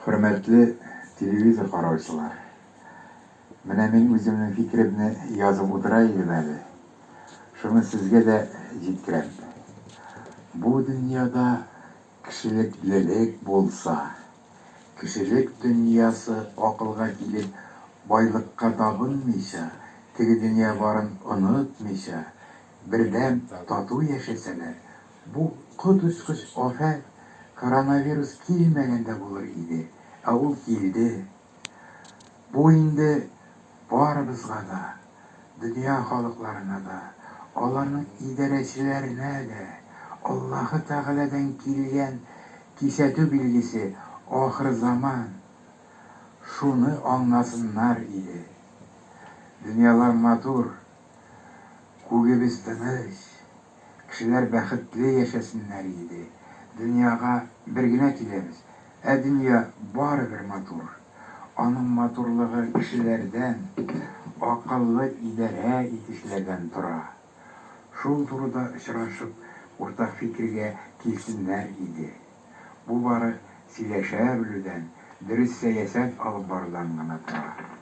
Хөрмәтле телевизор караучылар! Менә мин үземнең фикеремне язып утыра идем әле. Шуны сезгә дә җиткерәм. Бу дөньяда кешелеклелек булса, кешелек дөньясы акылга килеп, байлыкка табынмыйча, теге дөнья барын онытмыйча, бердәм, тату яшәсәләр, Бу коточкыч афәт, коронавирус килмәгән дә булыр иде, ә ул килде. Бу инде барыбызга да, дөнья халыкларына да, аларның идарәчеләренә дә Аллаһы Тәгаләдән килгән кисәтү билгесе, ахырзаман. Шуны аңласыннар иде. Дөньялар матур, күгебез тыныч. Кешеләр бәхетле яшәсеннәр иде. Дөньяга бер генә киләбез, ә дөнья барыбер матур. Аның матурлыгы кешеләрдән, акыллы идарә итүчеләрдән тора. Шул турыда очрашып, уртак фикергә килсеннәр иде. Бу бары сөйләшә белүдән, дөрес сәясәт алып барудан гына тора.